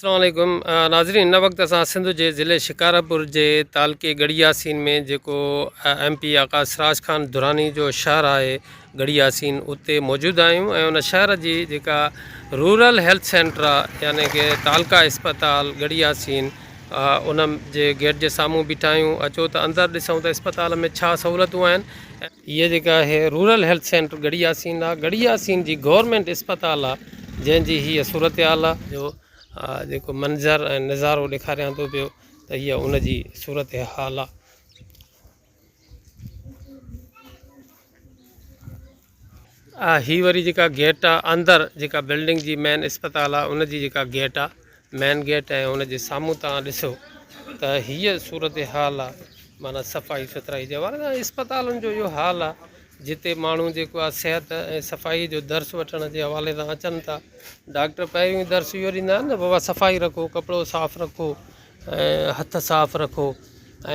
السلام عليڪم ناظرين هن وقت اسان سنڌ جي ضلعي شڪارپور جي تعلقي ڳڙهي ياسين ۾ جيڪو ايم پي آقا سراج خان دراني جو شهر آهي ڳڙهي ياسين اتي موجود آهيون ۽ ان شهر جي جيڪا رورل هيلٿ سينٽر آهي يعني کہ تعلقه اسپتال ڳڙهي ياسين ان جي گيٽ جي سامهون بيٺا آهيون اچو ته اندر ڏسون ته اسپتال ۾ ڇا سهولتون آهن. هيء جيڪا آهي rural health centre Garhi Yasin آ، ڳڙهي ياسين جي گورنمينٽ اسپتال آ، جنهن جي هيء صورتحال آ. جو جيڪو منظر ۽ نظارو ڏيکاريان ٿو پيو ته هيء ان جي صورتحال آ. هي وري جيڪا گيٽ آ اندر جيڪا بلڊنگ جي مين اسپتال آ ان جي جيڪا گيٽ آ مين گيٽ ۽ ان جي سامهون تان ڏسو ته هيء صورتحال آ معنيٰ صفائي سٿرائي جي حوالي سان اسپتالن جو اهو حال آ جتي ماڻهو جيڪو آ صحت ۽ صفائي جو درس وٺڻ جي حوالي سان اچن ٿا ڊاڪٽر پهريون درس اهو ڏيندا آهن نه بابا صفائي رکو ڪپڙو صاف رکو ۽ هٿ صاف رکو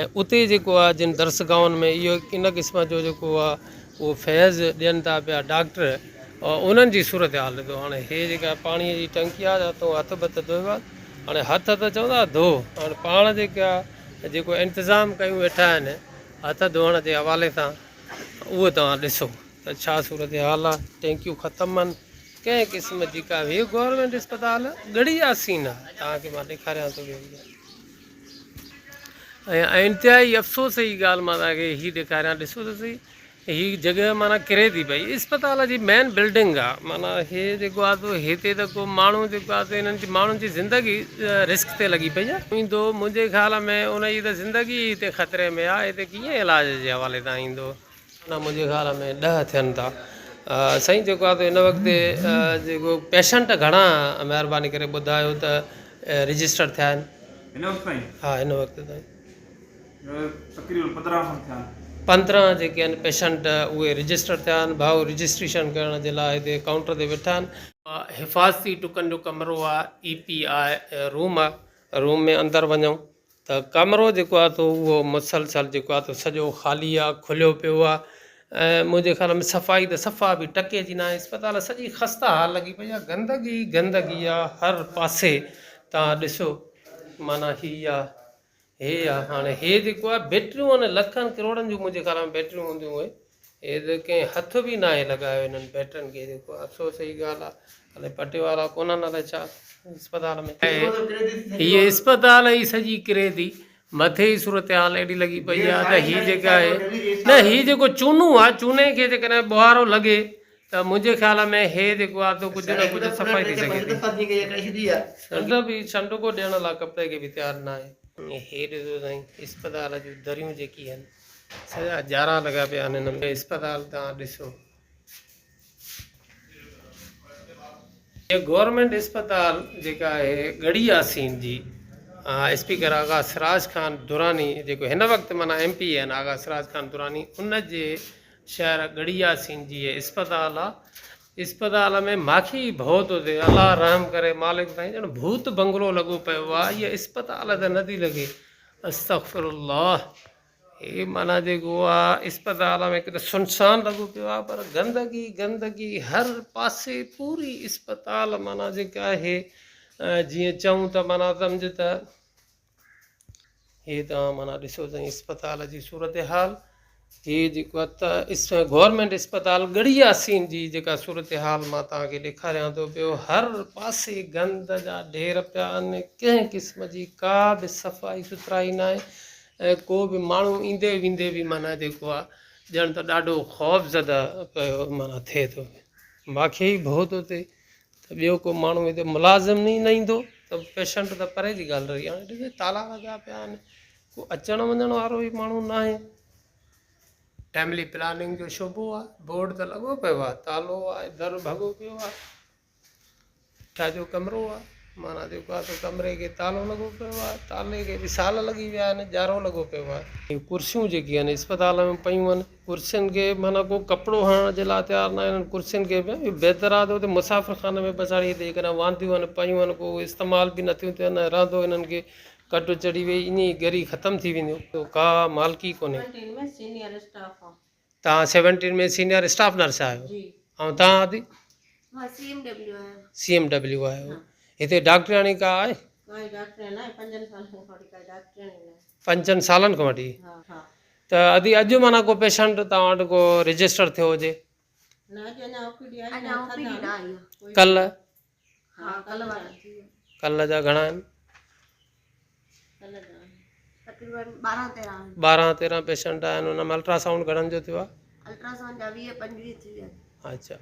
۽ اتي جيڪو آهي جن درسگاهن ۾ اهو ان قسم جو جيڪو آهي اهو فيض ڏين ٿا پيا ڊاڪٽر انهن جي صورت حال ڏسو هاڻي هي جيڪا پاڻي جي ٽنڪي آهي تو هٿ بٿ ڌوئبا هاڻي هٿ ته چوندا ڌو هاڻي پاڻ جيڪا جيڪو انتظام ڪيون ويٺا آهن هٿ ڌوئڻ جي حوالي سان اهو توهان ڏسو ته ڇا صورتحال آ ٽينڪيون ختم آھن ڪنهن قسم جي ڪا هي گورنمينٽ اسپتال ڳڙهي ياسين آ توهان کي مان ڏيکاريان ٿو پيو ۽ انتهائي افسوس جي ڳالهه مان توهان کي هي ڏيکاريان ڏسو ته سهي هي جڳهه معنيٰ ڪري ٿي پئي اسپتال جي مين بلڊنگ آ معنيٰ هي جيڪو آ سو هتي ته ڪو ماڻهو جيڪو آ سو هنن جي ماڻهن جي زندگي رسڪ تي لڳي پئي آ ايندو منهنجي خيال ۾ ان جي ته زندگي هتي خطري ۾ آ هتي ڪيئن علاج جي حوالي تان ايندو. نه منهنجي خيال ۾ ڏهه ٿين ٿا. سائين جيڪو آهي هن وقت جيڪو پيشنٽ گهڻا مهرباني ڪري ٻڌايو ته رجسٽر ٿيا آهن. هن وقت تائين؟ ها هن وقت تائين. تقريبن 15 کن ٿيا آهن. 15 جيڪي آهن پيشنٽ اهي رجسٽر ٿيا آهن ڀائو رجسٽريشن ڪرڻ جي لاء هتي ڪائونٽر تي ويٺا آهن. حفاظتي ٽڪن جو ڪمرو آهي اي پي آء روم آهي روم ۾ اندر وڃون ته ڪمرو جيڪو آهي سو اهو مسلسل جيڪو آهي سو سڄو خالي آهي کليو پيو آهي ۽ منهنجي خيال ۾ صفائي ته صفا به ٽڪي جي ناهي اسپتال سڄي خسته حال لڳي پئي آهي گندگي ئي گندگي آهي هر پاسي تان ڏسو معنيٰ هي آهي هي آهي هاڻي هي جيڪو آهي بيٽريون آهن لکن ڪروڙن جون منهنجي خيال ۾ بيٽريون هونديون اهي هي ته ڪنهن هٿ به ناهي لڳايو انهن بيٽرن کي جيڪو افسوس جي ڳالهه آهي الائي پٽيوالا ڪونهن الائي ڇا اسپتال ۾ هي اسپتال ئي سڄي ڪري ٿي مٿي ئي صورتحال اهڙي لڳي پئي آهي ته هي جيڪا آهي نه هي جيڪو چونو آهي چوني کي جيڪڏهن ٻوهارو لڳي ته منهنجي خيال ۾ هي جيڪو آهي سو ڪجهه نه ڪجهه صفائي ٿي سگهي ٿي. سنڍ به سنڍڪو ڏيڻ لاء ڪپڙي کي به تيار ناهي. هي ڏسو سائين اسپتال جون دريون جيڪي آهن سڄا ڄارا لڳا پيا آهن هن ۾ اسپتال تان ڏسو. هي گورنمينٽ اسپتال جيڪا آهي ڳڙهي ياسين جي اسپيڪر آغا سراج خان دراني جيڪو هن وقت معنيٰ ايم پي آهن آغا سراج خان دراني ان جي شهر ڳڙهي ياسين جي هي اسپتال آ اسپتال ۾ ماکي ڀؤ ٿو ٿئي الله رحم ڪري مالڪ سائين ڄڻ ڀوت بنگلو لڳو پيو آ هي اسپتال ته نٿي لڳي استغفر الله هي معنيٰ جيڪو آ اسپتال ۾ هڪ ته سنسان لڳو پيو آ پر گندگي گندگي هر پاسي پوري اسپتال معنيٰ جيڪا آهي جيئن چئون ته معنيٰ سمجھ ته هي توهان معنيٰ ڏسو سائين اسپتال جي صورتحال هي جيڪو آ ته گورنمينٽ اسپتال ڳڙهي ياسين جي جيڪا صورتحال مان توهان کي ڏيکاريان ٿو پيو هر پاسي گند جا ڍير پيا آهن ڪنهن قسم جي ڪا به صفائي سٿرائي ناهي ۽ ڪو به ماڻهو ايندي ويندي به معنيٰ جيڪو آ ڄڻ ته ڏاڍو خوف زده پيو معنيٰ ٿئي ٿو ماکي ئي ڀؤ ٿو ٿئي ته ٻيو ڪو ماڻهو هتي ملازم ئي نه ايندو ته پيشنٽ ته پري جي ڳالهه رهي هاڻي ڏسو تالا لڳا پيا آهن ڪو اچڻ وڃڻ وارو ئي ماڻهو ناهي. فيملي پلاننگ جو شعبو آهي بورڊ ته لڳو پيو آهي تالو آهي در ڀڳو پيو آهي ڇا جو ڪمرو آهي معنيٰ جيڪو آهي سو ڪمري کي تالو لڳو پيو آهي تالي کي به سال لڳي ويا آهن ڄارو لڳو پيو آهي. ڪرسيون جيڪي آهن اسپتال ۾ پيون آهن ڪرسين کي معنيٰ ڪو ڪپڙو هڻڻ جي لاء تيار نه آهن ڪرسين کي به بهتر آهي ته اتي مسافر خاني ۾ پڇاڙي هتي جيڪڏهن وانديون آهن پيون آهن ڪو استعمال به نٿيون ٿين ۽ رهندو انهن کي ڪٽ چڙهي وئي ائين ئي ڳري ختم ٿي وينديون ڪا مالڪي ڪونهي. سيونٽين ۾ سينيئر اسٽاف آ. توهان سيونٽين ۾ سينيئر اسٽاف نرس آهيو جي. ۽ توهان ادي؟ مان سي ايم ڊبليو آهيان. سي ايم ڊبليو آهيو. هتي ڊاڪٽرياڻي ڪا آهي؟ ڪائي ڊاڪٽرياڻي ناهي پنجن سالن کان وٺي ڪائي ڊاڪٽرياڻي ناهي. پنجن سالن کان وٺي؟ ها ها. ته ادي اڄ معنيٰ ڪو پيشنٽ توهان وٽ ڪو رجسٽر ٿيو هجي؟ نه اڄ اڃا او پي ڊي آئي اڃا او پي ڊي نه آئي آهي. ڪلهه؟ ها ڪلهه وارا ٿي ويا. ڪلهه جا گهڻا آهن؟ ڪلهه جا آهن. تقريبن 12 13 آهن. 12 13 پيشنٽ آهن ان ۾ الٽراسائونڊ گهڻن جو ٿيو آهي؟ الٽراسائونڊ جا 20 25 ٿي ويا. اڇا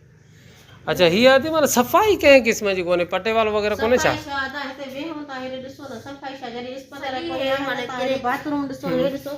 اڇا هي آهي معنيٰ صفائي ڪنهن قسم جي ڪونهي پٽيوال وغيره ڪونهي ڇا؟ صفائي ڇا ادا هتي ويهون ٿا هيڏي ڏسو نه صفائي ڇا جڏهن اسپتال سڄي ڪونهي هي آهي معنيٰ ته هيڏي باٿ روم ڏسو هي ڏسو